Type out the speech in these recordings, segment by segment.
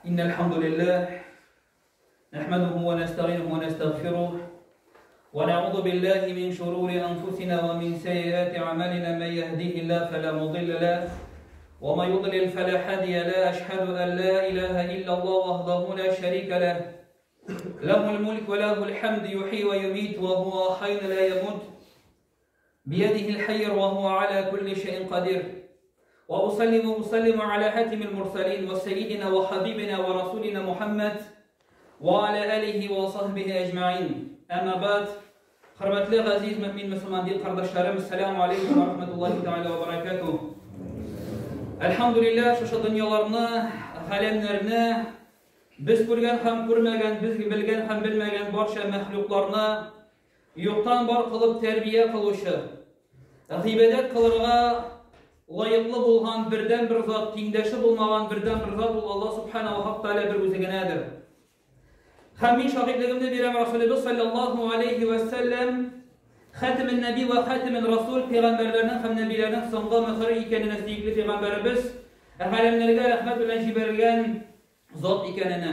إن الحمد لله نحمده ونستعينه ونستغفره ونعوذ بالله من شرور أنفسنا ومن سيئات أعمالنا من يهديه الله فلا مضل له ومن يضلل فلا هادي له أشهد أن لا إله إلا الله وحده لا شريك له له الملك وله الحمد يحيي ويميت وهو حي لا يموت بيده الحير وهو على كل شيء قدير وأسلم وأسلم على حاتم المرسلين وسيدنا وحبيبنا ورسولنا محمد وعلى آله وصحبه أجمعين أما بعد Хөрмәтле газиз мөмин мөселман дин кардәшләрем, ассаламу алейкум ва рахматуллахи тааля ва баракатух. Әлхәмдүлилләһ, шушы дөньяларны, галәмнәрне без күргән һәм күрмәгән, без белгән һәм белмәгән барча мәхлукларны юктан бар кылып тәрбия кылучы, гыйбадәт кылырга лаеклы булган бердән-бер зат, тиңдәше булмаган бердән-бер зат ул Аллаһ субхана ва тааля бер үзе генәдер. Һәм мин шаһитлегемне бирәм Расулыбыз саллаллаһу алейхи ва сәлләм хатимен нәби ва хатимен расул пәйгамбәрләрнең һәм нәбиләрнең соңгы мөхере икәненә сөекле пәйгамбәребез галәмнәргә рәхмәт белән җибәрелгән зат икәненә.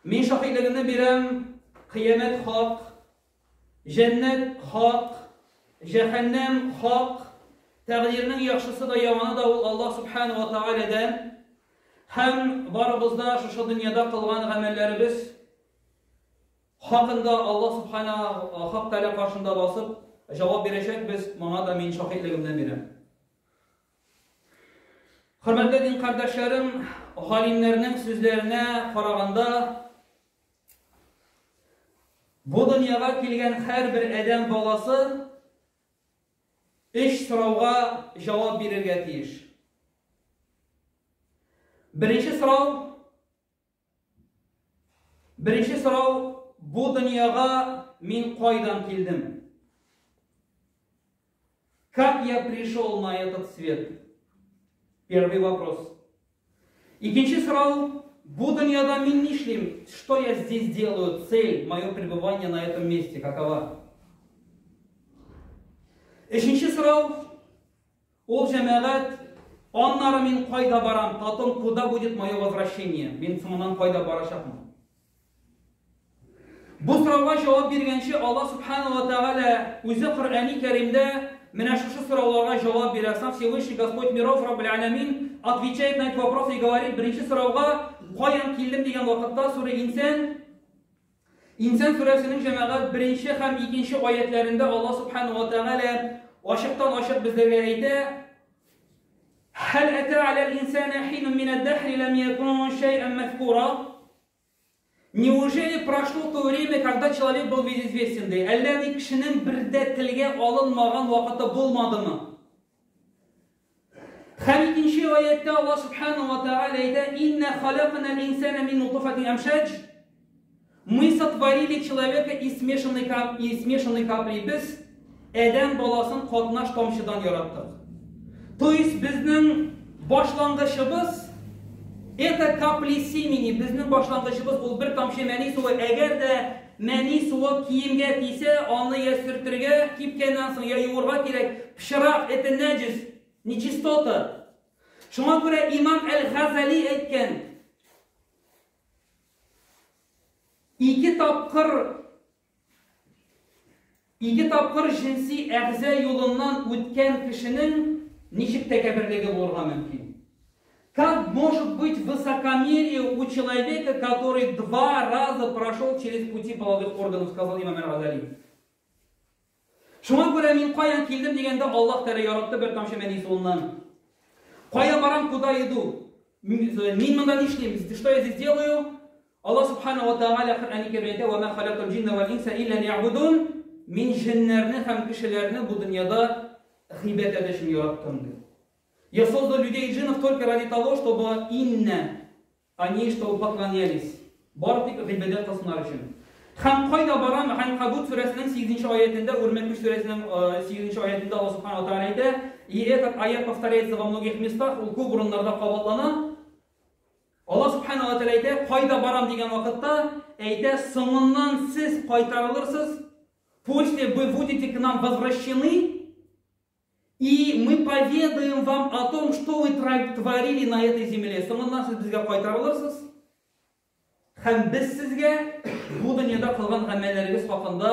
Мин шаһитлегемне бирәм кыямәт хак, җәннәт хак, җәһәннәм хак, тәкъдирнең яхшысы да яманы да ул Аллаһ субхану ва тааладан. Һәм барыбыз да шушы дөньяда кылган гамәлләребез хакында Аллаһ Субхана Хак Тәгалә каршында басып җавап бирәчәкбез, моңа да мин шаһитлегемне бирәм. Хөрмәтле дин кардәшләрем, галимнәрнең сүзләренә караганда, бу дөньяга килгән һәрбер адәм баласы өч сорауга җавап бирергә тиеш. Беренче сорау Беренче сорау бу дөньяга мин кайдан килдем? Как я пришел на этот свет? Первый вопрос. Икенче сорау бу дөньяда мин нишлим? Что я здесь делаю? Цель, мое пребывание на этом месте какова? Өченче сорау Ул җәмәгать, аннары мин кайда барам, потом куда будет мое возвращение, мин соңыннан кайда барачакмын? Бу сорауга җавап биргәнче Аллаһ Субхану ва Тааля үзе Коръәни Кәримдә менә шушы сорауларга җавап бирә. Сам Всевышний Господь миров Раббул Алямин отвечает на этот вопрос и говорит, беренче сорауга каян килдем дигән вакытта сүрә Инсан Инсан сүрәсенең җәмәгать беренче һәм икенче аятләрендә Аллаһ Субхану ва Тәгалә ачыктан-ачык безләргә әйтә: Хәл әтә аләл инсана хинун минәд дәһри ләм якун шәйән мәзкура. Неужели прошло то время, когда человек был безызвестен? Ди. Әллә ни кешенең бердә телгә алынмаган вакыты булмадымы? Һәм икенче аятта Аллаһ Субхану ва Тааля әйтә: "Инна халакнал инсана мин нутфатин амшаҗ". Мы сотворили человека из смешанной кап из смешанной капли. Без адәм баласын катнаш тамчыдан яраттык. То есть безнең башлангычыбыз это капли семени. Безнең башлангычыбыз ул бер тамчы мәни суы. Әгәр дә мәни суы киемгә тисә, аны я сөртергә, кипкәннән соң я юырга кирәк. Пычрак, это нәҗис, нечистота. Шуңа күрә имам Әл-Газали әйткән, ике тапкыр ике тапкыр җенси әгъза юлыннан үткән кешенең ничек тәкәбберлеге булырга мөмкин? Как может быть высокомерие у человека, который два раза прошел через пути половых органов, сказал имам Әл-Газали. Шуңа күрә мин каян килдем дигәндә Аллаһ Тәгалә яратты бер тамчы мәни суыннан. Кая барам, куда иду? Мин монда нишлим? Что я здесь делаю? Аллаһ Субхану ва Тааля Коръәни Кәримдә «Ва ма халакал джинна вал инса илля лиябудун» Мин җеннәрне һәм кешеләрне бу дөньяда гыйбадәт өчен яраттым ди. Я создал людей и джиннов только ради того, чтобы инна Они, чтобы поклонялись. Бары тик гыйбадәт кылсыннар өчен. Һәм кайда барам? Ганкабут сүрәсенең 8 аятендә, Үрмәкүч сүрәсенең 8 аятендә Аллаһ Субхану ва Тааля әйтә, и этот аят повторяется во многих местах, ул күп урыннарда кабатлана. Аллаһ Субхану ва Тааля әйтә, кайда барам дигән вакытта, әйтә, соңыннан сез кайтарылырсыз, после вы будете к нам возвращены, И мы поведаем вам о том, что вы творили на этой земле. Соңыннан сез безгә кайтарылырсыз. Һәм без сезгә бу дөньяда кылган гамәлләрегез хакында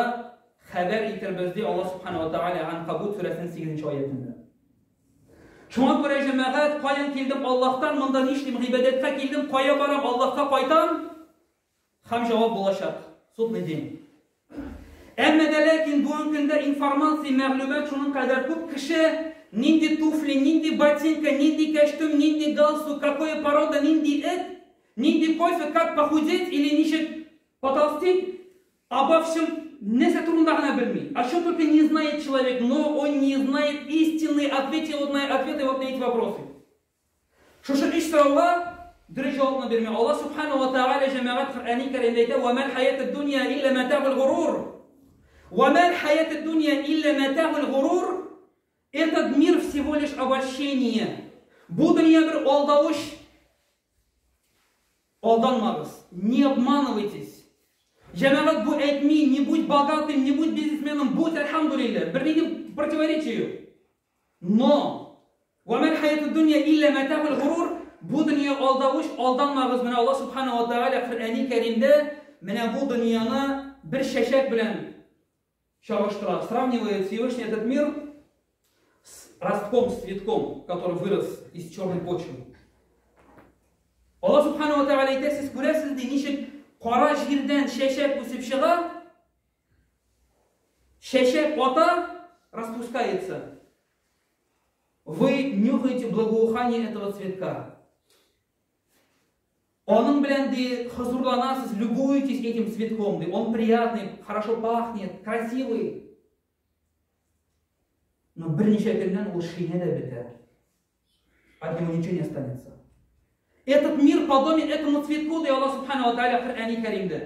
хәбәр итербез, ди Аллаһ Субхана ва Тааля Анкабут сүрәсенең 8 аятендә. Шуңа күрә җәмәгать, каян килдем Аллаһтан, монда нишлим, гыйбадәткә килдем, кая барам, Аллаһка кайтам? Һәм җавап булачак, судный день. Әмма дә ләкин бүгенге көндә информация, мәгълүмат шуның кадәр күп, кеше нинди туфли, нинди ботинка, нинди кәчтүм, нинди галстук, какая порода, нинди эт, нинди кофе, как похудеть или ничек потолстеть, обо всем нәрсә турында гына белми. О чем только не знает человек, но он не знает истинные ответы вот на, ответы вот на эти вопросы. Шушы өч сорауга дөрес җавапны бирми. Аллаһ Субхану ва Тааля җәмәгать Коръәни Кәримдә әйтә: "Ва мал хаятуд дунья илля матагул горур". Ва мал хаятуд дунья илля матагул горур. Этот мир всего лишь обольщение. Бу дөнья бер алдавыч. Алданмагыз, не обманывайтесь. Җәмәгать бу әйтми, не будь богатым, не будь бизнесменом, будь, әлхәмдүлилләһ. Бернинди противоречие юк. Но Ва мал хаятуд дунья илля матагул горур, бу дөнья алдавыч, алданмагыз. Менә Аллаһ Субхана ва Тааля Коръәни Кәримдә менә бу дөньяны бер чәчәк белән чагыштыра. Сравнивает Всевышний этот мир с ростком, с цветком, который вырос из черной почвы. Аллаһ Субхана ва Тааля әйтә, сез күрәсез ди, ничек кара җирдән чәчәк үсеп чыга, чәчәк ата, распускается. Вы нюхаете благоухание этого цветка. Аның белән ди хозурланасыз, любуетесь этим цветком, ди. Он приятный, хорошо пахнет, красивый. Но берничә көннән ул шиңә дә бетә. От него ничего не останется. Этот мир подобен этому цветку, ди Аллаһ Субхану ва Тааля Коръәни Кәримдә.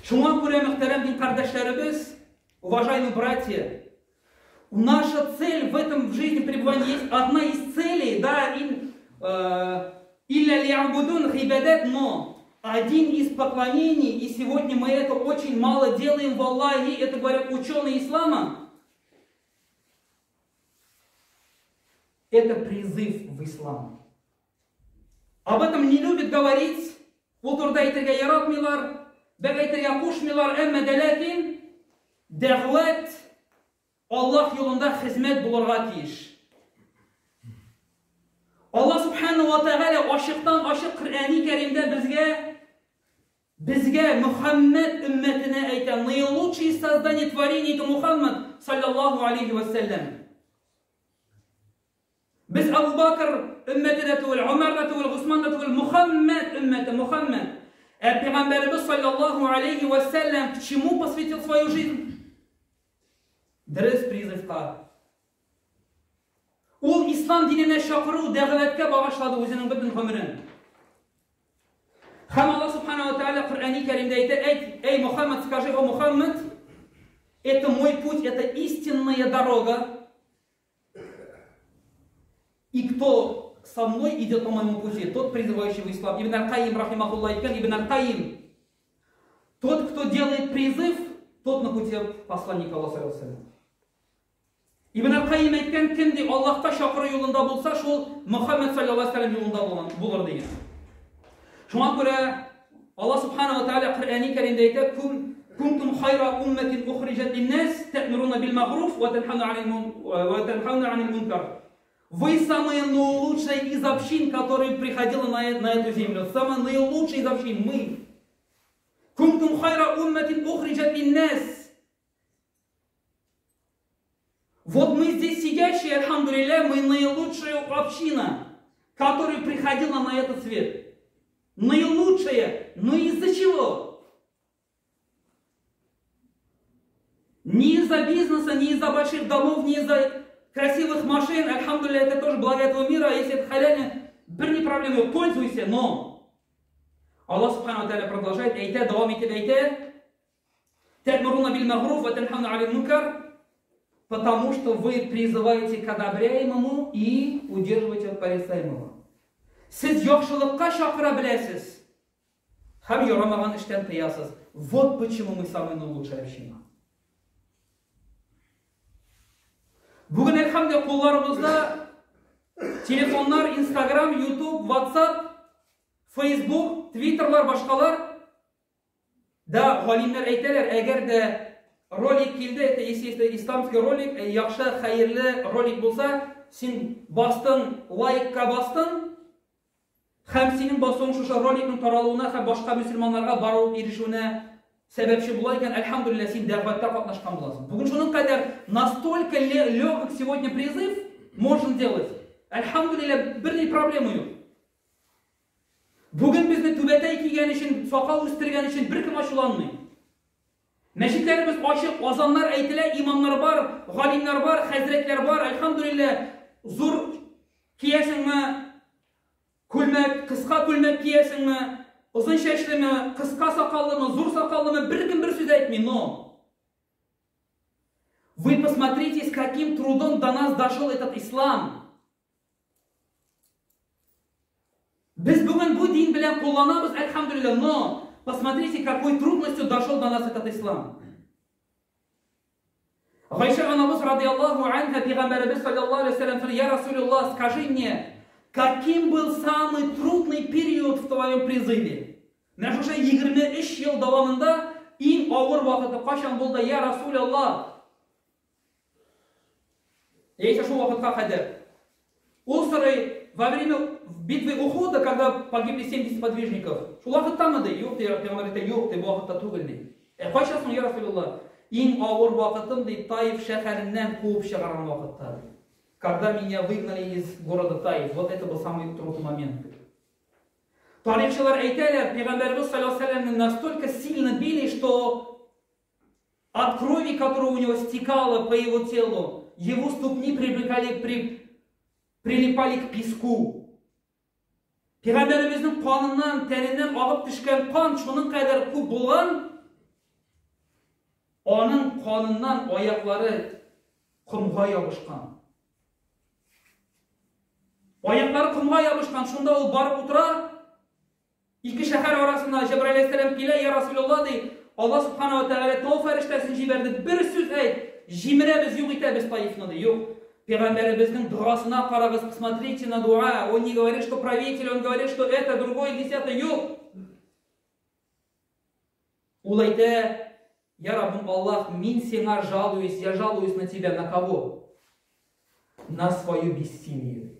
Шуңа күрә, мөхтәрәм дин кардәшләребез, уважаемые братья, наша цель в этом в жизни пребывания есть одна из целей, да, илля лиабудун гибадат, но один из поклонений, и сегодня мы это очень мало делаем в Аллахе, это говорят ученые ислама, это призыв в ислам. Об этом не любят говорить, ул турыда әйтергә яратмыйлар, бәк әйтергә кушмыйлар, әмма дә ләкин дәгъват Аллаһ юлында хезмәт булырга тиеш. Аллаһ Субхану ва Тәгалә ачыктан ачык Коръәни Кәримдә безгә безгә Мөхәммәд өммәтенә әйтә, наилучшее создание творение это Мухаммад саллаллаху алейхи ва саллям. Без Абу Бакр өммәте дә түгел, Умар да түгел, Госман да түгел, Мухаммад өммәте, Мухаммад. Ә пәйгамбәребез саллаллаху алейхи ва саллям к чему посвятил свою жизнь? Дөрес призывка. Ул ислам диненә чакыру, дәгъвәткә багышлады үзенең бөтен гомерен. Һәм Аллаһ Субхану ва Тааля Коръәни Кәримдә әйтә, әйт, эй Мухаммад, скажи, о Мухаммад, это мой путь, это истинная дорога. И кто со мной идет по моему пути, тот призывающий в ислам. Ибн Аль-Каим, рахимахуллах, әйткән, Ибн Аль-Каим, тот, кто делает призыв, тот на пути посланника Аллаха. Ибн Аль-Каим әйткән, кем ди Аллаһка чакыру юлында булса, шул Мөхәммәд саллаллаһу алейһи юлында булган булыр дигән. Шуңа күрә Аллаһ субхана ва тааля Коръәни Кәримдә әйтә, кум кунтум хайра умматин ухриҗат линнас тә'муруна бил мәгъруф ва танхауна анил ва танхауна анил мункар. Вы самые наилучшие из общин, которые приходила на эту землю. Самые наилучшие из общин мы. Кунтум хайра умматин ухриҗат линнас. Вот мы здесь сидящие, альхамдулилля, мы наилучшая община, которая приходила на этот свет. Наилучшая. Но из-за чего? Не из-за бизнеса, не из-за больших домов, не из-за красивых машин. Альхамдулилля, это тоже благо этого мира. Если это халяльно, бер не проблема, пользуйся, но Аллах Субхану Тааля продолжает, әйтә, дәвам итеп әйтә, Тә'муруна бил мәгъруф ва танхауна анил мункар, потому что вы призываете к одобряемому и удерживаете от порицаемого. Сез яхшылыкка чакыра беләсез һәм ярамаган эштән тыясыз. Вот почему мы самая наилучшая община. Бүген, әлхәмдә, кулларыбызда телефоннар, Инстаграм, Ютуб, WhatsApp, Facebook, Твиттерлар, башкалар. Да, галимнәр әйтәләр, әгәр дә ролик килде, это если это исламский ролик, яхшы, хәерле ролик булса, син бастың, лайкка бастың, һәм синең басуың шушы роликның таралуына һәм башка мөселманнарга барып ирешүенә сәбәпче була икән, әлхәмдүлилләһ, син дәгъватта катнашкан буласың. Бүген шуның кадәр настолько легок сегодня призыв можно делать. Әлхәмдүлилләһ, берни проблема юк. Бүген безне түбәтәй кигән өчен, сакал үстергән өчен беркем ачуланмый. Мәчетләребез ачык, азаннар әйтелә, имамнар бар, галимнәр бар, хәзрәтләр бар, әлхәмдүлилләһ, зур киясеңме, күлмәк, кыска күлмәк киясеңме, озын чәчлеме, кыска сакаллымы, зур сакаллымы, беркем бер сүз әйтми, но вы посмотрите, с каким трудом до нас дошел этот ислам. Без бүген бу дин белән кулланабыз, әлхәмдүлилләһ, но посмотрите, какой трудностью дошел до нас этот ислам. Гайша анабыз радиаллаху анха пәйгамбәребез саллаллаху алейхи вәсәлләм сорый, я Расулуллах, скажи мне, каким был самый трудный период в твоем призыве? Менә шушы 23 ел дәвамында иң авыр вакыты кайчан булды, я Расулуллах? Яисә шул вакытка кадәр. Ул сорый, во время битвы Ухуда, когда погибли 70 подвижников, шул вакыттамы ди? Юк, ди, пәйгамбәр әйтә, юк, ди, бу вакытта түгел, ди. Ә кайчан соң, я Расулуллах? Иң авыр вакытым, ди, Таиф шәһәреннән куып чыгарган вакытта, ди. Когда меня выгнали из города Таиф, вот это был самый трудный момент. Тарихчылар әйтәләр, пәйгамбәребез саллаллаху алейхи вәсәлләмне настолько сильно били, что от крови, которая у него стекала по его телу, его ступни прилипали к песку. Пәйгамбәребезнең каныннан, тәненнән агып төшкән кан шуның кадәр күп булган, аның каныннан аяклары комга ябышкан. Аяклары комга ябышкан, шунда ул барып утыра. Ике шәһәр арасында Җәбраил алейһиссәлам килә, я Расулуллах, ди, Аллаһ субхана ва тәгалә тау фәрештәсен җибәрде, бер сүз әйт, җимерәбез, юк итәбез Таифны, ди. Юк. Пәйгамбәребезнең дуасына карагыз, посмотрите на дуа. Он не говорит, что правитель, он говорит, что это другое, десятое, юк. Ул әйтә, я Раббым Аллаһ, мин сиңа жалуюсь, я жалуюсь на тебя, на кого? На свое бессилие.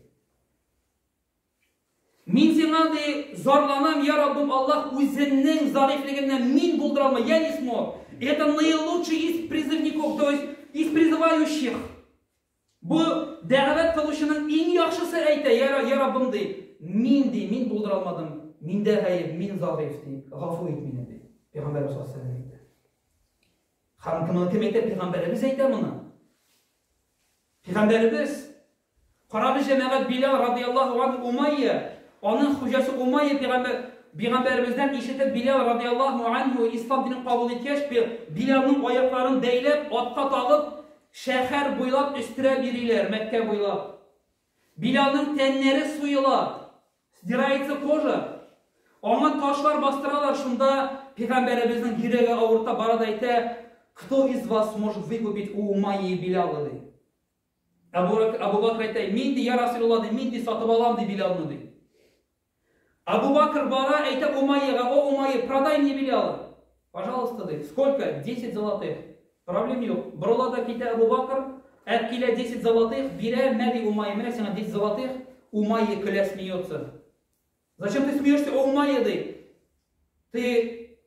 Мин сиңа, ди, зарланам, я Раббым Аллаһ, үземнең зәгыйфьлегемнән мин булдыра алмыйм, я не смог. Это наилучший из призывников, то есть из призывающих. Бу дәгъват кылучының иң яхшысы әйтә, я Раббым, ди, мин, ди, мин булдыра алмадым, миндә гаеп, мин зәгыйф, ди, гафу ит мине, ди. Пәйгамбәребез саллаллаху алейһи ва сәлләм әйтә. Һәм кем кем әйтә? Пәйгамбәребез әйтә моны. Пәйгамбәребез Карагыз, җәмәгать, Билал радиаллаһу анһу Умайя, аның хуҗасы Умайя пәйгамбәребездән ишетеп Билал радиаллаһу анһу ислам динен кабул иткәч, Билалның аякларын бәйләп, атка тагып, шәһәр буйлап өстерәп йөриләр, Мәккә буйлап. Билалның тәннәре суела, сдирается кожа. Аңа ташлар бастыралар, шунда пәйгамбәребезнең йөрәге авырта бара да әйтә, кто из вас может выкупить у Умайи Билала, ди. Абу Бакр әйтә, мин, ди, я Расулуллах, ди, мин, ди, сатып алам, ди, Билалны, ди. Абу Бакр бара, әйтә Умайяга, о, Умайя, продай мне Билала. Пожалуйста, ди. Сколько? 10 золотых. Проблем юк. Борыла да китә Абу Бакр, әп килә 10 золотых, бирә, мә, ди, Умайя, менә сиңа 10 золотых. Умайя көлә, смеется. Зачем ты смеешься, о, Умайя, ди? Ты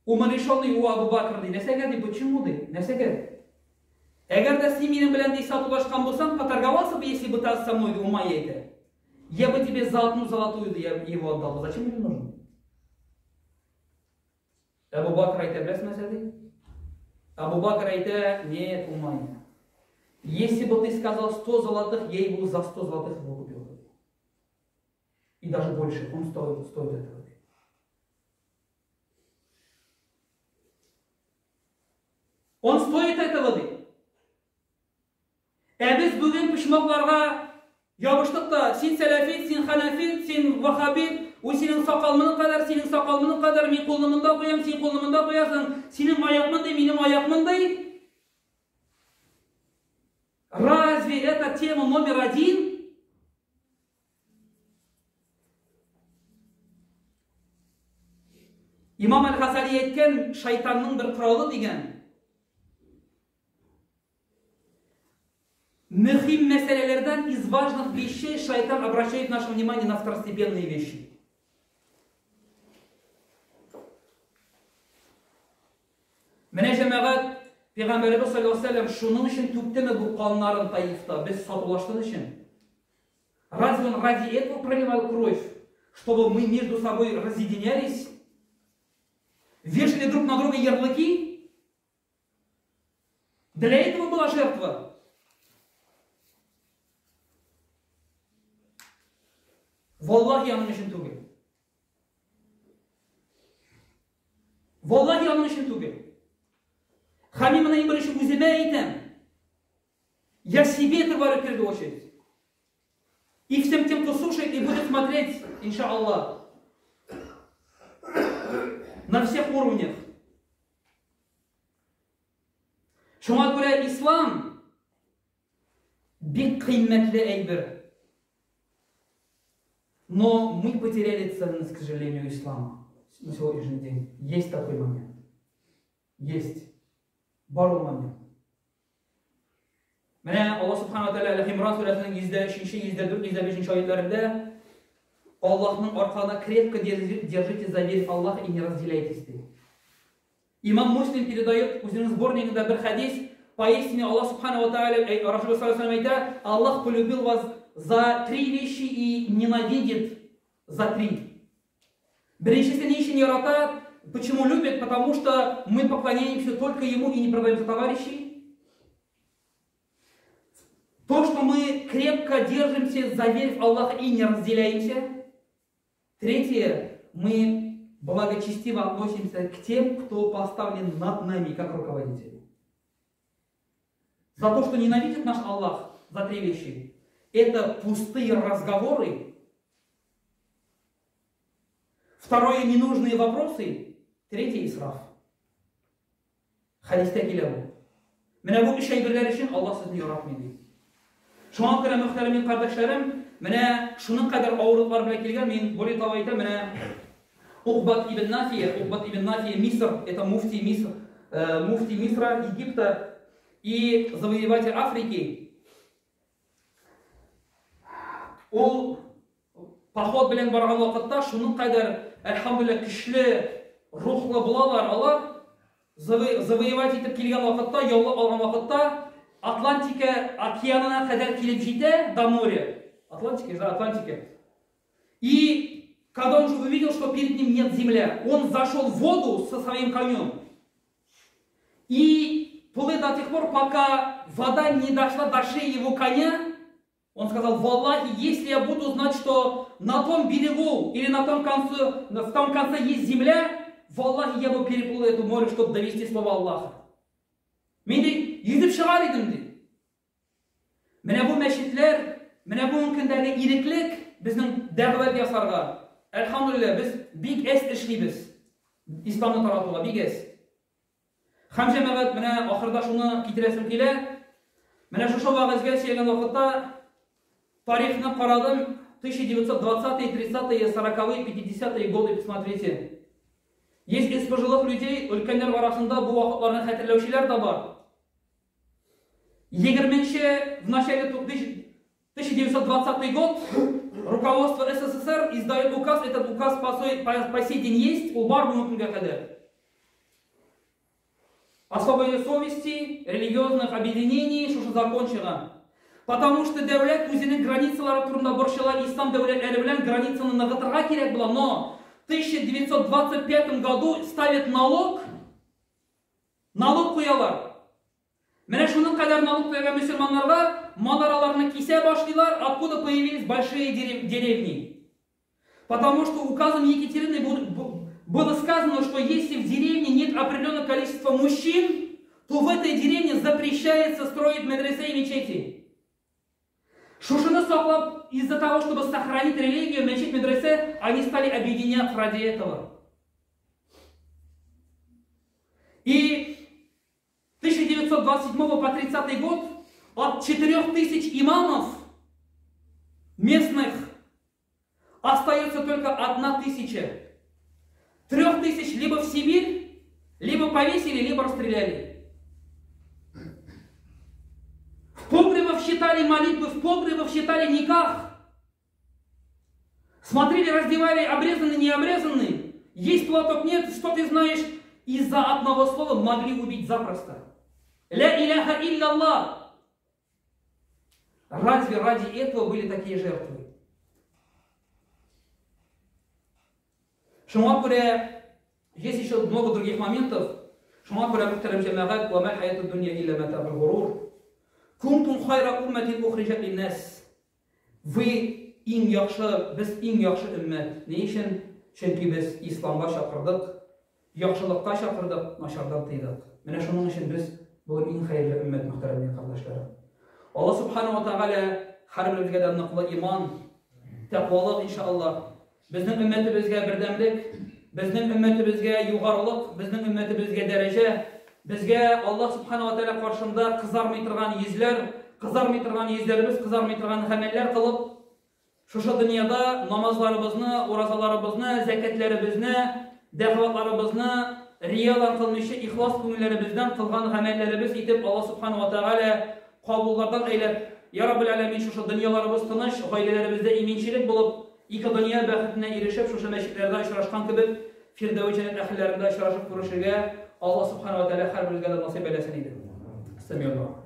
умалишенный у Абу Бакра, ди. Нәрсәгә, ди, почему, ди? Нәрсәгә? Әгәр дә син минем белән, ди, сатулашкан булсаң, поторговался бы, если бы ты со мной, ди, Умайя әйтә. Я бы тебе за одну золотую, ди, я его отдал. Зачем мне нужен? Абу Бакр әйтә, беләсең нәрсә, ди? Абу Бакр әйтә, нет, Умайя. Если бы ты сказал 100 золотых, я его за 100 золотых выкупил. И даже больше, он стоит этого. Он стоит этого, ди. Ә без бүген почмакларга ябыштык та, син сәләфит, син хәнәфит, син вахабит, ул синең сакал моның кадәр, синең сакал моның кадәр, мин кулны монда куям, син кулны монда куясың, синең аяк мондый, минем аяк мондый. Разве это тема номер один? Имам Әл-Газали әйткән, шайтанның бер коралы дигән. Мөһим мәсьәләләрдән из важных вещей шайтан обращает наше внимание на второстепенные вещи. Менә җәмәгать, Пәйгамбәребез саллаллаһу алейһи вәсәлләм шуның өчен түктеме бу каннарын Таифта, без сатулашсын өчен? Разве он ради этого проливал кровь, чтобы мы между собой разъединялись? Вешали друг на друга ярлыки? Для этого была жертва. Валлахи аның өчен түгел. Валлахи аның өчен түгел. Һәм мин моны иң беренче үземә әйтәм. Я себе это говорю в первую очередь. И всем тем, кто слушает и будет смотреть, иншаллах, на всех уровнях. Шуңа күрә ислам бик кыйммәтле әйбер. Но мы потеряли ценность, к сожалению, ислама на сегодняшний день. Есть такой момент. Есть. Бар ул момент. Менә Аллаһ Субхану Тәгалә Әл-Имран сүрәсенең 103-нче, 104, 105-нче аятларында Аллаһның аркана крепко держите за верь Аллаһ и не разделяйтесь ди. Имам Муслим передает үзенең сборнигында бер хадис, поистине Аллаһ Субхану ва Тааля, Расулуллах саллаллаху алейхи әйтә, Аллаһ полюбил вас за три вещи и ненавидит за три. Беренчесе ни өчен ярата? Почему любит? Потому что мы поклоняемся только Ему и не продаем за товарищей. То, что мы крепко держимся за верь в Аллаха и не разделяемся. Третье, мы благочестиво относимся к тем, кто поставлен над нами, как руководители. За то, что ненавидит наш Аллах, за три вещи. Это пустые разговоры. Второе, ненужные вопросы. Третье, исраф. Хәдистә килә бу. Менә бу өч әйберләр өчен Аллаһ сезне яратмый ди. Шуңа күрә, мөхтәрәм кардәшләрем, менә шуның кадәр авырлыклар белән килгән, мин более того әйтәм, менә Угбат ибн Нафия, Угбат ибн Нафия, Миср, это муфти Миср, муфти Мисра, Египта и завоеватель Африки. Ул поход белән барган вакытта шуның кадәр, әлхәмдүлилләһ, көчле рухлы булалар алар. Завоевать итеп килгән вакытта, яулап алган вакытта Атлантика океанына кадәр килеп җитә, до моря. Атлантика, да, Атлантика. И когда он уже увидел, что перед ним нет земля, он зашел в воду со своим конем. И плыл до тех пор, пока вода не дошла до шеи его коня. Он сказал: Валлахи, если я буду знать, что на том берегу или на том конце, в том конце есть земля, валлахи, я бы переплыл это море, чтобы довести слово Аллаха. Мин ди, йөзеп чыгар идем ди. Менә бу мәчетләр, менә бүгенге көндәге иреклек безнең дәгъват ясарга. Әлхәмдүлилләһ, без бик әз эшлибез. Исламны таратуга бик әз. Һәм җәмәгать, менә ахырда шуны китерәсем килә. Менә шушы вәгазьгә сөйләгән вакытта тарихны карадым. 1920-е, 30-е, 40-е, 50-е годы, посмотрите. Есть из пожилых людей, өлкәннәр арасында бу вакытларны хәтерләүчеләр дә бар. 20-нче, в начале 1920 год руководство СССР издает указ, этот указ по сей день есть, ул бар бүгенге көнгә кадәр. О свободе совести, религиозных объединений, шушы закон чыга. Потому что дәүләт үзенең границалары турында борчыла, ислам дәүләтләре белән границаны ныгытырга кирәк була, но в 1925 году ставят налог, налог куялар. Менә шуның кадәр налог түләгән мөселманнарга манараларны кисә башлыйлар, откуда появились большие деревни. Потому что указом Екатерины было сказано, что если в деревне нет определенного количества мужчин, то в этой деревне запрещается строить медресе и мечети. Шушыны саклап, из-за того, чтобы сохранить религию, мечеть, медресе, они стали объединяться ради этого. И 1927 по 30 год от 4000 имамов местных остается только 1000. 3000 либо в Сибирь, либо повесили, либо расстреляли. В погребах считали молитвы, в погребах считали никах. Смотрели, раздевали, обрезанный, не обрезанный. Есть платок, нет, что ты знаешь? Из-за одного слова могли убить запросто. Ля иляха илля Разве ради этого были такие жертвы? Шуңа күрә есть еще много других моментов. Шуңа күрә, мөхтәрәм җәмәгать, ва ма хаяту дөнья илля матагул горур. Кунтум хайра умматин ухриҗат линнас. Вы иң яхшы, без иң яхшы өммәт. Ни өчен? Чөнки без исламга чакырдык, яхшылыкка чакырдык, начардан тыйдык. Менә шуның өчен без бүген иң хәерле өммәт, мөхтәрәм дин кардәшләрем. Алла субхану ва тәгалә һәрберебезгә дә ныклы иман, тәкъвалык, иншаллаһ. Безнең өммәтебезгә бердәмлек, безнең өммәтебезгә югарылык, безнең өммәтебезгә дәрәҗә, безгә Аллаһ субхана ва тәгалә каршында кызармый торган йөзләр, кызармый торган йөзләребез, кызармый торган гамәлләр кылып, шушы дөньяда намазларыбызны, уразаларыбызны, зәкәтләребезне, дәгъватларыбызны риядан кылмыйча ихлас күңелләребездән кылган гамәлләребез итеп Аллаһ субхана ва тәгалә кабуллардан әйләп, Я Раббел Әләмин, шушы дөньяларыбыз тыныч, гаиләләребездә иминчелек булып, ике дөнья бәхетенә ирешеп, шушы мәчетләрдә очрашкан кебек, Фирдәви җәннәт әһелләрендә очрашып күрешергә Аллаһ Субхана ва Тәгалә һәрберебезгә дә насыйп әйләсен иде. Әстәгъфируллаһ.